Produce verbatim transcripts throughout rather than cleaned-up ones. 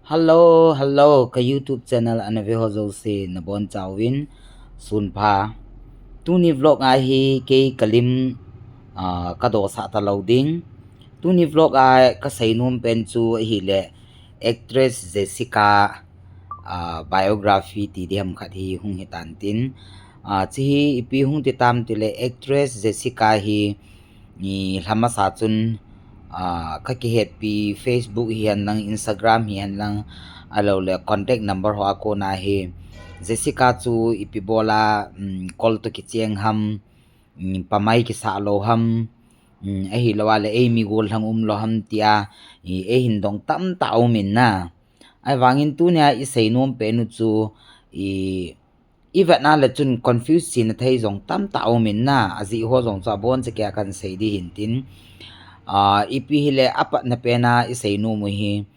Hello, hello, ka YouTube channel ana ve ho jouse nabonchauvin sunpha. Tuni vlog a hi kei kalim, ah, kadohsah talou ding. Tuni vlog a kaseinom pen chu ahile actress Jessica, ah, biography ti diham khat hi hung hitan tin. Ah, chehi ipi hung titam tile actress Jessica hi ni lhamasa chun, ah, kakihetpi Facebook hihen lang, Instagram hihen lang, ahilou le contact number ho a kona hi Jessica chu ipi bola, um, kol toh kicheng ham, um, pamai kisah lou ham, um, ahilou le eimi gollhang umlou ham tia, i, eihin dong tamtah aumin na. Ahivangin tunia iseinom penu chu, i, ivet nale chun confuse chena thei jong tamtah aumin na, ajeh ho jong chu aboncha kia kahin sei ding hintin. Ah, ipi hile apatna pena iseinom u hi,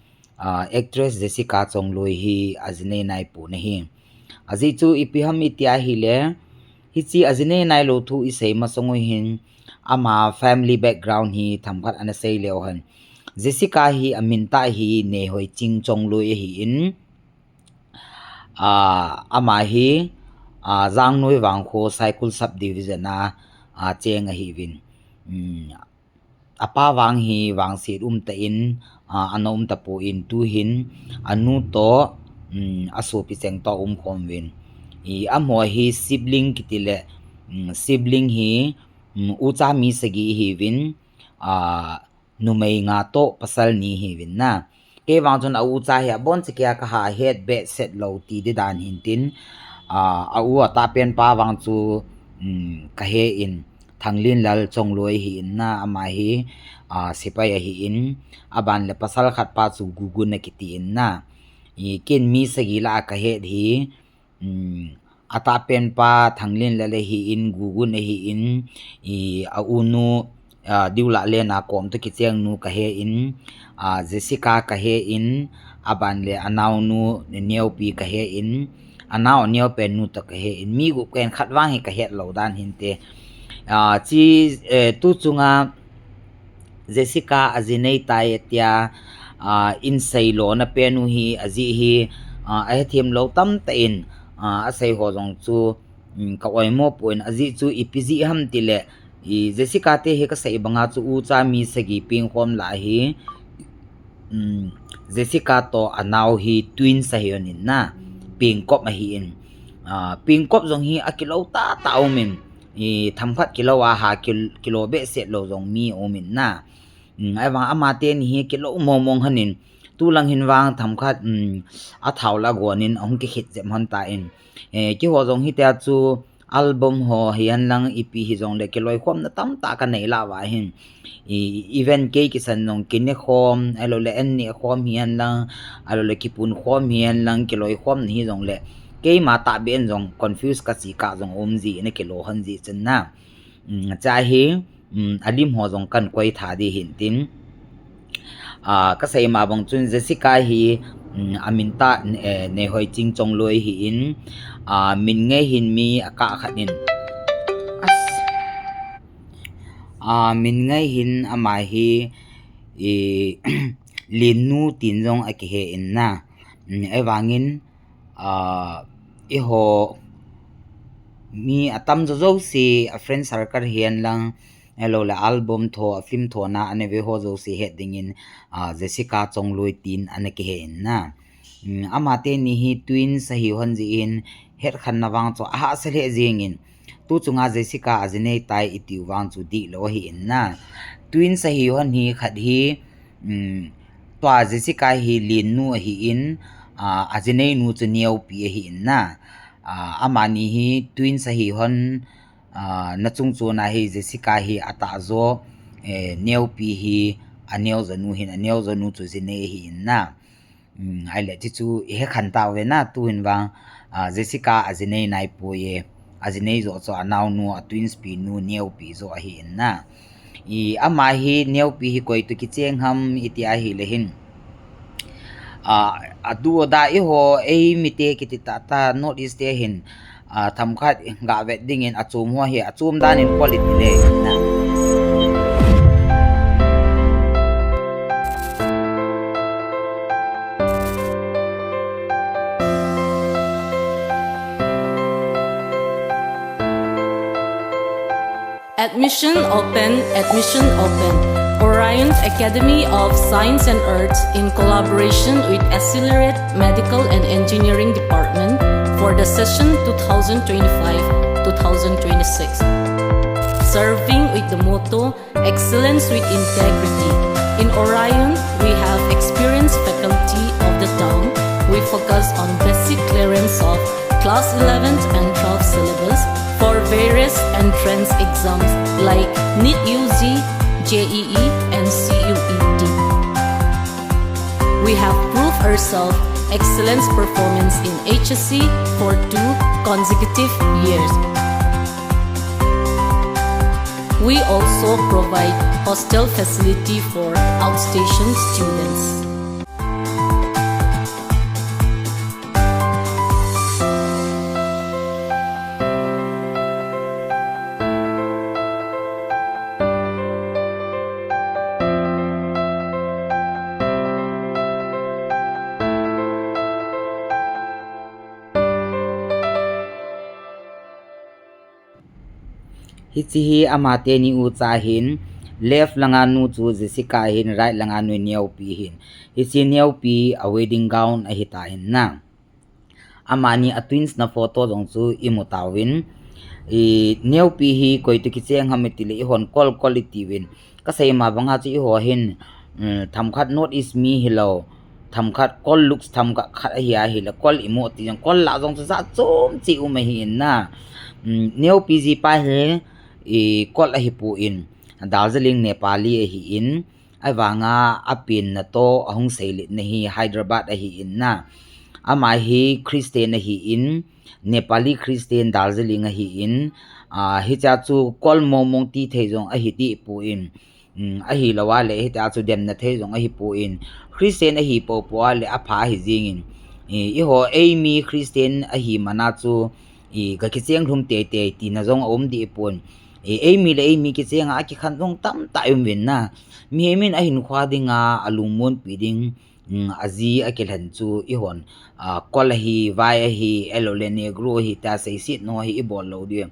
ah, actress Jessica Chongloi hi ajinei naipo ahi. Ajeh chu ipi ham itia hile, hiche ajinei nailou thu isei masang u hin, ama family background hi themkhat ana sei leu hen. Jessica hi amin tah hi Neihoiching Chongloi ahin, ah, ama hi, ah, Jangnoi Vangkho Saikul Subdivision a, ah, cheng ahiuvin. Um, apa vang hi vangset umtah in, ah, ana umtapon tuhin anu toh, um, asopi cheng toh umkhom uvin. I, amaho hi sibling kiti le, um, sibling hi, um, ucha mi sagi ahiuvin, ah, numei nga toh pasal ni ahiuvin na. Kei vang chun a ucha hi aboncha kia kaha het behseh lou ti ding dan hintin, ah, a u atahpen pa vang chu, um, kahen, Thanglinlal Chongloi ahin na, ama hi, ah, sepai ahin, aban le pasal khat pa chu Gugun akiti in na. I, ken mi sagi lah a kahet hi, um, atahpen pa Thanglinlal ahin, Gugun ahin, i, a unu, ah, Diulalen a kom toh kicheng nu kahen, ah, Jessica kahen, aban le anaonu Neopi kahen, anao aneopen nu toh kahen, mi gup kahin, khat vang hi kahet lou dan hinte. Ah, chi, eh, tu chunga Jessica ajinei tai tia, ah, in seilona penu hi, ajeh hi, ah, ahethem lou tamtah in, ah, asei ho jong chu, um, ka oimo pon, ajeh chu ipi jeh ham tile, i, Jessica te hi kasei banga chu ucha mi sagi pengkhom lah hi, um, Jessica toh anao hi twins ahiuvin na, pengkop ahin. Ah, pengkop jong hi akilou tahtah aumin, i, themkhat kilou a ha kil-, kilou behseh lou jong mi aumin na. Um, ahivang amateni hi kilou mongmong hon in, tulang hin vang themkhat, um, athao lah a gonin ahung kikhit jep hon tan. Eh, keiho jong hitia chu album ho hihen lang ipi hijongle kiloikhomna tamtah kanei lah uva hin. I, event kei kisan jong kinekhom, ahilou le an nekhom hihen lang, ahilou le kipunkhom hihen lang, kiloikhomna hijongle keima tahbeh in jong confuse kachi kah jong um jeh in akilou hon jeh chun na. Um, cha hi, um, alim ho jong kahin koi tha ding hintin. Ah, kasei ma bang chun Jessica hi, um, amin tah, eh, Neihoiching Chongloi ahin, ah, min ngai hin mi akah khat in. As. Ah, min ngai hin ama hi, i, Lennu tin jong akihen na. Um, ahivangin, ah, eiho mi atam jo jouse, a friend circle hihen lang, ahilou le album tho, a film thona ana ve ho jouse het dingin, ah, Jessica Chongloi tin ana kihen na. Um, amateni hi twins ahi hon jeh in, hetkhenna vang chu ahahsa lheh jengin, tu chunga Jessica ajinei tai itiu vang chu dihlou ahin na. Twins ahi hon hi khat hi, um, tua Jessica hi Lennu ahin, ah, ajinei nu chu Neopi ahin na. Ah, amani hi twins ahi hon, ah, nachung chon a hi Jessica hi atah jo, eh, Neopi hi aneo jonu hin, aneo jonu chu jinei ahin na. Um, ahile, chuchu ihe khen tauve na, tuhin vang, ah, Jessica ajinei naipoi e, ajinei jo chu anaonu, a twins pi nu Neopi jo ahin na. I, ama hi Neopi hi koi toh kicheng ham iti ahile hin, ah, adu ada eiho, eimite kiti tahtah North East te hin, ah, themkhat gavet dingin achom ho hi, achom dan in quality le na. Admission open, admission open. Orion Academy of Science and Arts, in collaboration with Accelerate Medical and Engineering Department, for the session two thousand twenty-five, two thousand twenty-six. Serving with the motto, excellence with integrity. In Orion, we have experienced faculty of the town. We focus on basic clearance of class eleven and twelve syllabus for various entrance exams like NEET U G, J E E, and C U E T. We have proved ourselves excellence performance in H S C for two consecutive years. We also provide hostel facility for outstation students. Hiche hi amateni ucha ahin, left langa nu chu Jessica ahin, right langa nu Neopi ahin. Hiche Neopi a wedding gown ahitan na. Amani a twins na photo jong chu imu tauvin. I, Neopi hi koi toh kicheng ham itile eihon Kol Kol itiuvin. Kasei ma banga chu eiho hin, um, themkhat North East mi hilou, themkhat Kol looks themkhat khat ahi ahile, Kol imu ti jong, Kol lah jong chu jat chom cheh um ahin na. Um, Neopi jipa hi, i, Kol ahipon, Darjeeling Nepali ahin, ahivanga apenna toh ahung seiletna hi Hyderabad ahin na. Ama hi Christian ahin, Nepali Christian Darjeeling ahin, ah, hichea chu Kol mong mong ti thei jong ahi dehpon, um, ahilou a le hitia chu demna thei jong ahipon, Christian ahi poupou a le apha ahi jengin, i, eiho eimi Christian ahi mana chu, i, ga kicheng lhum teitei tina jong aum dehpon, i, eimi le eimi kichenga akikhen jong tamtah aum uvin na. Mihem in ahinkhoa dinga alungmonpi ding, um, aji akilhen chu eihon, ah, Kol ahi, Vai ahi, ahiloule Negro ahi tia seiset nao hi ibol lou diu.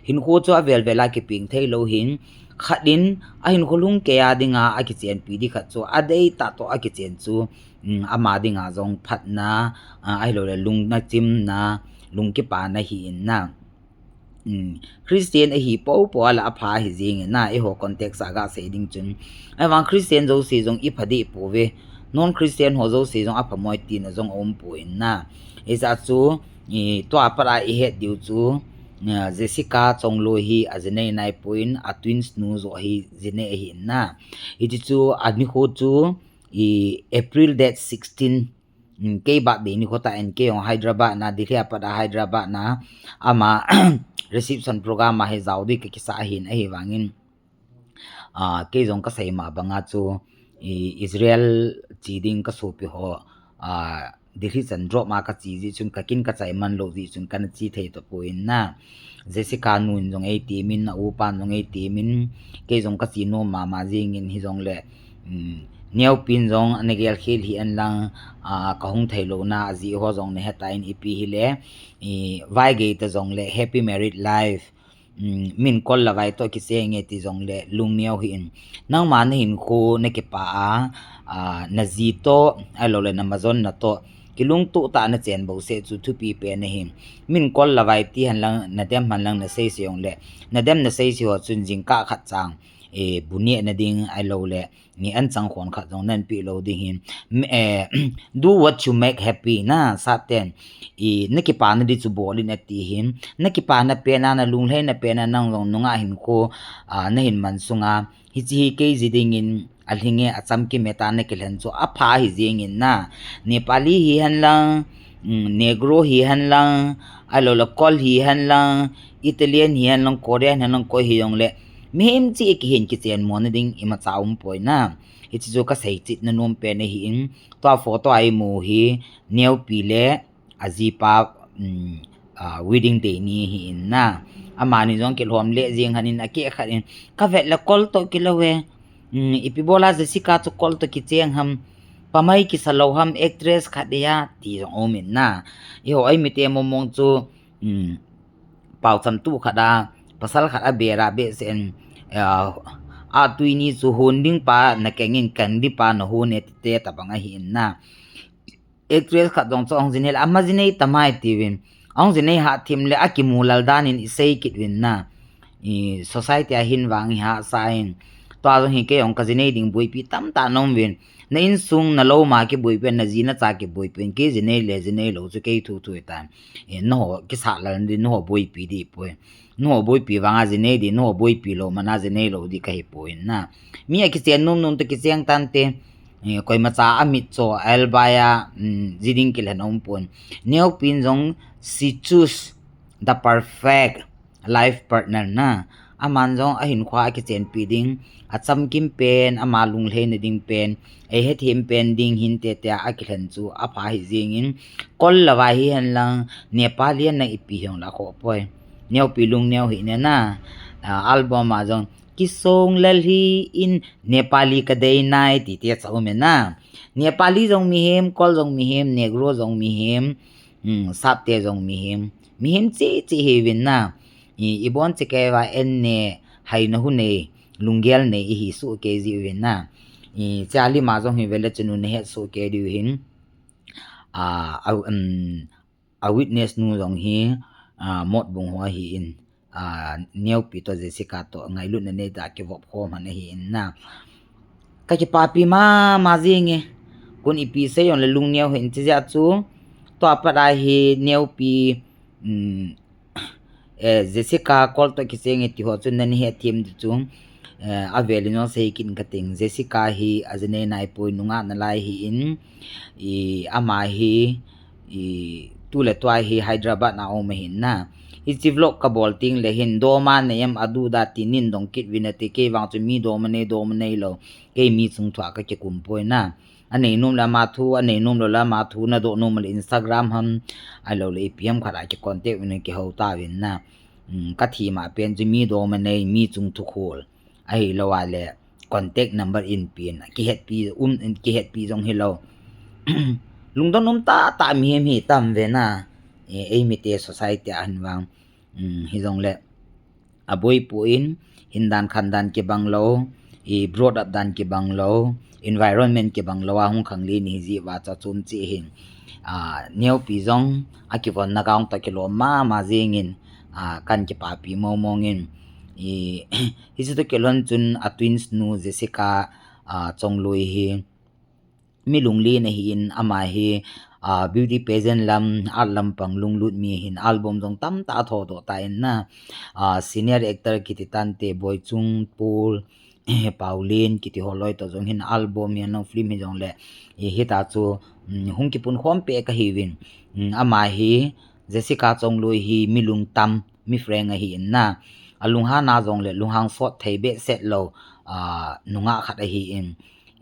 Hinkho chu avel vel a kipeng theilou hin, khat in ahinkho lhung keiya dinga akichenpi di khat chu adeitah toh akichen chu, um, ama dinga jong phatna, ah, ahiloule lungna chimna, lung kipana ahin na. Um, Christian ahi poupou a le apha ahi jengin na, eiho context a gasei ding chun. Ahivang Christian jouse jong ipha dehpouve. Non Christian ho jouse jong apha moi tina jong aumpon na. Hijeh chun, i, tua pat a ihet diu chu, ah, Jessica Chongloi hi ajinei naipon, a twins nu joh hi jinei ahin na. Hiche chu anikho chu, i, April date sixteen, um, kei birthday nikho tah in, kei jong Hyderabad na, Delhi a pat a Hyderabad na, ama reception program a hi jao ding kakisah ahin, ahivangin, ah, kei jong kasei ma banga chu, i, Israel che ding kasopi ho, ah, Delhi chan drop a kache jeh chun, kakin kachai man lou jeh chun kana che thei tapon na. Jessica nun jong eitemin, a upan jong eitemin, kei jong kache nom mama jengin hijongle, um, Neopin jong ana gelkhel hih in lang, ah, kahung theilouna ajeh ho jong nahetan, ipi hile, i, Vaigei ta jongle happy married life. Um, min Kol le Vai toh kicheng e ti jongle lungneo hih in. Nangma nahinkho nakipah a, ah, naji toh, ahiloule namajonna toh kilungtoh tah a nachen bouseh chu thupi pen ahi. Min Kol le Vai ti hen lang, nadem hen lang naseise jongle, nadem naseise ho chun jingkah khat chang, eh, bu nehna ding ahiloule, ni anchang khon khat jong nanpeh lou ding ahi. M-, eh, do what you make happy na, saten. I, nakipana di chu bol in ati ahi. Nakipana pen a, nalunglhaina pen a nang jong nungah hinkho, ah, nahin man sunga, hiche hi kei ji dingin alhing e, achamkim e tia nakilhen chu apha ahi jengin na. Nepali hihen lang, um, Negro hihen lang, ahiloule Kol hihen lang, Italian hihen lang, Korean hihen lang, koi hijongle, mihem cheh kihin kichenmo na ding imacha aumpoi na. Hiche chu kasei chetna nom pen ahin, tua photo a imu hi Neopi le ajipa, um, ah, wedding day ni ahin na. Amani jong kilhom le jeng lhonin akeh khat in, kavet le Kol toh kilou e. Um, ipi bol a Jessica chu Kol toh kicheng ham, pamai kisa lou ham, actress khat dia, ti jong aumin na. Eiho eimite mong mong chu, um, paocham tu khat a, Pasal khat abera behseh in, ah, atui ni chu hon ding pa nakeng in, keng ding pa nahon e tite tabang ahi in na. Actress khat jong chu ahung jinei le, ama jinei tamai tiuvin. Ahung jinei hah thim le akimu lal dan in isei kit uvin na. I society a hin vang hi hahsa in. Tua jong hi kei jong kajinei ding boipi tamtah na um uvin. Na insung, na lou ma kiboipi, na ji na cha kiboipi, kei jinei le jinei lou chu kei thu thu tan. I, naho kisa lal ding, naho boipi ding poi. Naho boipi vanga jinei ding, naho boipi lou mana jinei lou ding kahi poi na. Mi akichen nom nom toh kicheng tante. Eh, koima cha amit cho, a elbai a, mm, ji ding kilhen um pon. Neopin jong she choose the perfect life partner na. Aman jong ahinkhua akichenpi ding, achamkim pen, ama lunglheina ding pen, eihethem pen ding hinte tia akilhen chu apha hi jingin, kol lou a hihen lang, Nepali a na ipi hong la kho poi. Neopi lungneo hi ne na, ah, album a jong, Kisong lal hi in Nepali kadei nai ti tia cha um e na. Nepali jong mihem, kol jong mihem, Negro jong mihem, mm, Sapte jong mihem. Mihem chi chi hi uvin na. I, ibon chi kei va en ne, haina hu nei, lunggel nei ihi su kei ji uvin na. I, Charlie ma jong hi vele chunu ne het su kei diu hin. A, a, um, a witness nu jong hi, a, Motbung ho ahi in, a, Neopi toh Jessica toh ngailutna nei ta kivop khom han ahi in na. Kakipapi mama jing e. Kun ipi sei jong le lungneo hin chi jia chu. Tua pat a hi Neopi, um, eh, Jessica kol toh kicheng e ti ho chu nani hethem ding chu. Eh, avel in jong sei kit kating. Jessica hi ajinei nai poi, nungah nalai hi in, i, ama hi, i, tu le tua hi Hyderabad na um ahin na. Hichi vlog kabol ting le hin doma nei em adu da ti nin dong kit uvin ati, kei vang chu mi doma nei, doma nei lou. Kei mi chung thua kakikum poi na. Anei nom le ama thu, anei nom lou le ama thu, nadoh nom le Instagram ham, ahilou le ipi ham khat a kicontact uvin kihou tauvin na. Um, kathi ma pen chu mi doma nei, mi chung thu khol. Ahilou a le contact number in pen, kihetpi, um, kihetpi jong hilou. Lungdon um tah tah mihem hi tam ve na. E, eimite society a hin vang. Um, hijong le. Aboi poi, hin dan khan dan kibang lou, i brought up dan kibang lou, environment kibang lou, a hung khanglen hi ji va cha chom chi hin. A, Neopi jong, akivon na kaung ta kilom mama jingin, a, kan kipapi mong mong in. I, hichu toh kilhon chun a twins nu Jessica, a, Chongloi hi, mi lunglen ahi in ama hi, a, beauty pageant lam, art lam pang lunglut mi hin album jong tamtah atho doh ta in na, a, senior actor kiti tante Boichung, Paul, Pauline kiti ho loi toh jong hin album hi no film hi jong le, i, hita chu, um, hung kipun khom pe kahi uvin. Um, ama hi Jessica Chongloi hi mi lungtam, mi frank ahi in na. Alunghan a jong le lunghang sot thei behseh lou, a, nungah khat ahi in.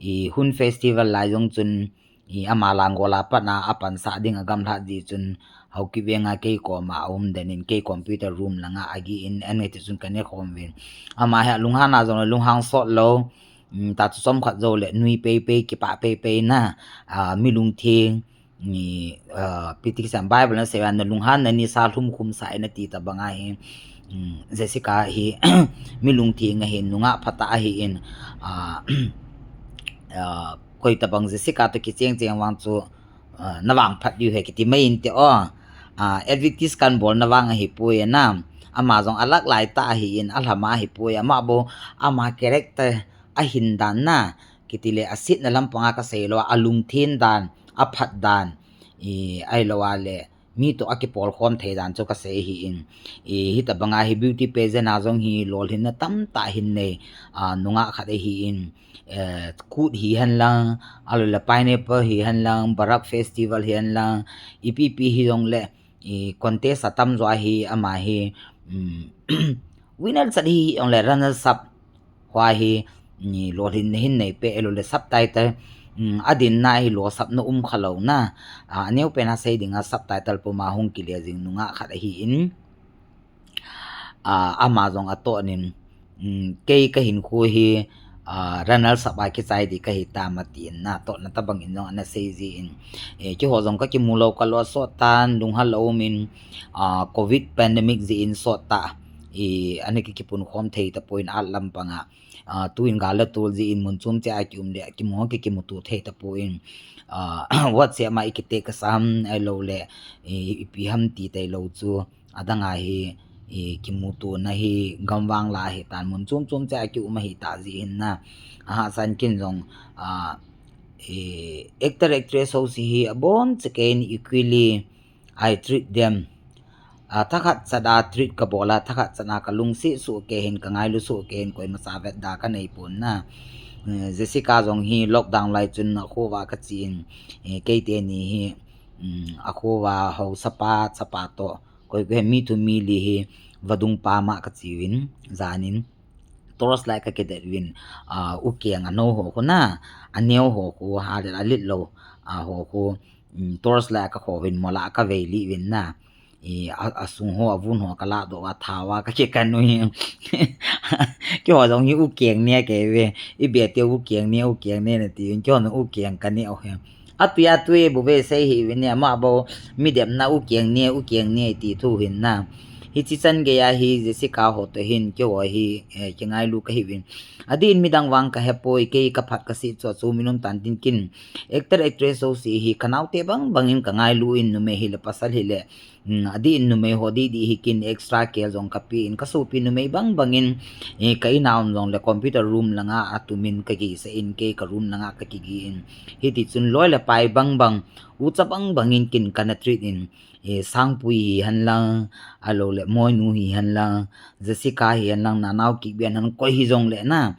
I Hun Festival lai jong chun, i ama lang gola pat na apansah ding agamlhat ji chun, Haokip veng a kei koma aum den in kei computer room langa agi in en ngai ti chun kane khom uvin. Ama hi alunghan a jong le lunghang sot lou, um, ta chu chomkhat jou le nui pei pei, kipah pei pei na, a, mi lungtheng, ni, ah, piti kisam Bible na seven na lunghan na ni sa lhum khum sa na ti tabang ahi. Um, Jessica hi mi lungtheng ahi, nungah phatah ahi in, ah, ah, koi tabang Jessica toh kicheng cheng vang chu, ah, na vangphat diu ahi kiti mai inte o. Ah, advertise kan bol na vang ahi poi na. Ama jong alak lai tah ahi in, alhama ahi poi, ama bou, ama character ahin dan na. Kiti le asetna lampanga kasei lou, alungthen dan, aphat dan, i, ahilou a le, mi toh akipol khom thei dan chu kasei ahi in. I, hitabanga hi beauty pageant a jong hi lolhinna tamtah hin nei, a, nungah khat ahi in, eh, kut hihen lang, ahilou le pineapple hihen lang, Barak Festival hihen lang, ipi pi hijong le, i, contest atam jo ahi, ama hi, um, winner chat hijong le runners up, Hua hi, ni lolhin hin nei pe elu le subtitle, um, adin na hi losap na um kha lou na. A, aneo pen a sei dinga subtitle puma hung kile jing nungah khat ahi in. A, ama jong atoh nin, um, kei kahin khu hi, a, runners up a kichai di kahi tam atin na, toh na tabang in jong ana sei ji in. E, keiho jong kakimu lou kalou sot tan, lunghang lou min, a, covid pandemic ji in sot ta. i, ana ki kipun khom thei tapon at lampang a, a, tuin gal le tol jeh in mun chom cheh a kium le, kimu ki kimuto thei tapon, a, WhatsApp ma i kite kasam, ahilou le, i, ipi ham ti tailou chu, adang a hi, i, kimutona hi, gamvang la hi tan mun chom chom cheh a kium ahi ta jeh hin na, aha san kin jong, a, i, actor actress ho si hi abon cheh kei in equally, I treat them. A, thakhat chat a treat kabol a, thakhat chat a kalungset soh kei hin, kangailu soh kei hin, koima cha vetda kanei pon na. Eh, Jessica jong hi lockdown lai chun akhouva kache in, eh, kei teni hi, um, akhouva haosa pa, chapa toh, koi koi mi thum mi li hi vadung pam a kache uvin, jan in. Torch light kakidet uvin, a, ukeng ano ho khu na, aneo ho khu, ha le alet lou, a, ho khu, um, torch light a kakho uvin, mola kavei lih uvin na. I, a, asung ho, avun ho, kaladoh uva, thao a, kakikan u hi. Keiho jong hi ukeng ne kei uve. Ibe te ukeng ne, ukeng ne nati uvin, keiho jong ukeng kane u hi. Atui, atui, bou ve sei hih uvin ne, ama bou, mi demna ukeng ne, ukeng ne, ti thu hin na. Hichi chan gei a hi, Jessica ho toh hin, keiho hi, eh, kingailu kahi uvin. Adin midang vang kahepoi, kei kaphat kasih chu, chu minun tan tin kin. Actor, actress ho si hi, kanaote bang bang in kangailu in, numei hile, pasal hile. Hmm, adin numei ho didi hi kin extra care jong kape in, kasopi numei bang bang in, eh, ka in a um jongle computer room langa atumin kagisa in, kei ka room langa kakigin. Hiti chun loi le pai bang bang, ucha bang bang in kin kana treat in, eh, Sangpui hi hen lang, ahilou le Moinu hi hen lang, Jessica hi hen lang, Nanao Kikben hen koi hi jongle na.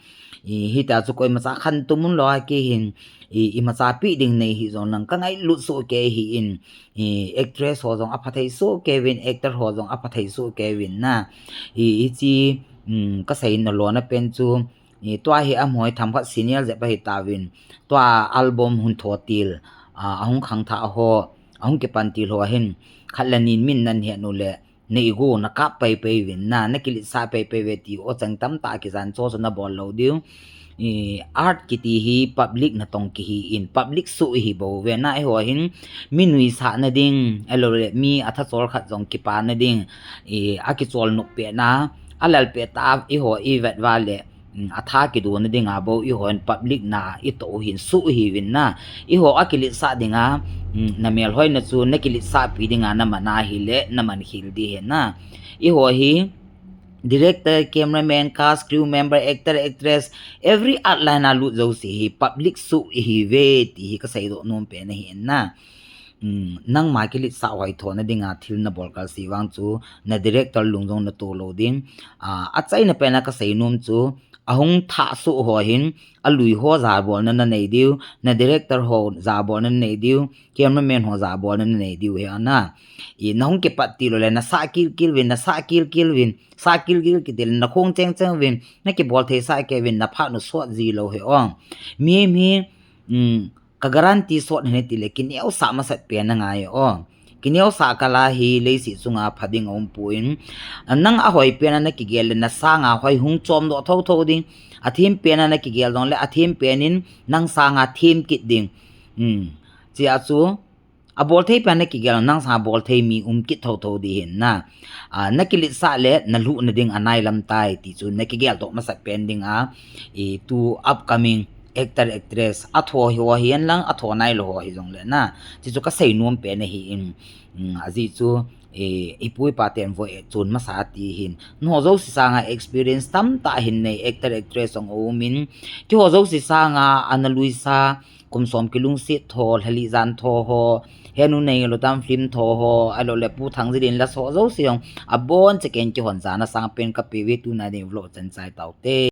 Eh, hita chu koima cha khantou mun lou a kei hin, eh, imacha pi ding nei hi jong lang, kangailut soh kei hi in, i, actress ho jong aphathei soh kei uvin, actor ho jong aphathei soh kei uvin na. I, hichi, um, kasei nalona pen chu, i, tua hi amoi themkhat senior jep ahi tauvin. Tua album hung tho til, a, ahung khangthah ho, ahung kipan til ho hin, khat le nin min nahet uleh, na ego nakap pei pei uvin na, nakiletsah pei pei uve ti, o chang tamtah kijan cho cho nabol lou diu. I, art kiti hi public natong kihi in, public soh ihi bou ve na, eiho hin mi nuisah na ding, ahilou le mi atha chol khat jong kipa na ding, i, akichol nop pet na, alal pet a, eiho ivet uva le, um, atha kido na ding a bou, eiho hin public na itoh u hin soh ihi uvin na, eiho akiletsah ding a, um, namel hoina chu nakiletsah pi ding a naman ahile, naman khel ding ahi na, eiho hi, director, cameraman, cast, crew member, actor, actress, every art line a lut jouse hi public soh ihi uve ti hi kasei doh nom pen ahi na. Um, nangma kiletsah hoi tho na ding a thil nabol kal si vang chu na director lung jong nato lou ding. A, achaina pen a kasei nom chu ahung thah soh ho hin alui ho jabolna nanei diu, na director ho jabolna nanei diu, cameraman ho jabolna nanei diu ahi na. I, nahung kipat til uleh nasah kil kil uvin, nasah kil kil uvin, sah kil kil kiti le nakhong cheng cheng uvin, nakibol thei sah kei uvin, naphat u sot ji lou ahi o. Mi, mi, um, ka guarantee sot hine ti le kineosah masat pen angai o. Kineosah kal a hi leiset chunga pha ding aumpoi. Nang ahoi pen a nakigel le nasanga hoi hung chom doh tho tho ding. Athem pen a nakigel jongle athem pen in nang sanga them kit ding. Um, chia chu, abol thei pen a nakigel nang sanga bol thei mi um kit tho tho ding ahi na. A, nakiletsah le nalhuhna ding anai lam tai ti chu nakigel doh masat pen ding a, i, tu upcoming actor, actress, atho hi ho hi hen lang, atho nailou ho hi jongle na. Ti chu kasei nom pen ahi in, um, ajeh chu, i, ipu ipa ten voi chun masa ti hin. Nangho jouse sanga experience tamtah hin nei, actor, actress jong aumin. Keiho jouse sanga ana luisa, kum som kilungset tho, lhali jan tho ho, henu nei lou dam film tho ho, ahilou le Pu Thangzilin la so jouse jong, abon cheh kei in keihon jana sang pen kape uve, tuna ding vlog chan chai taute.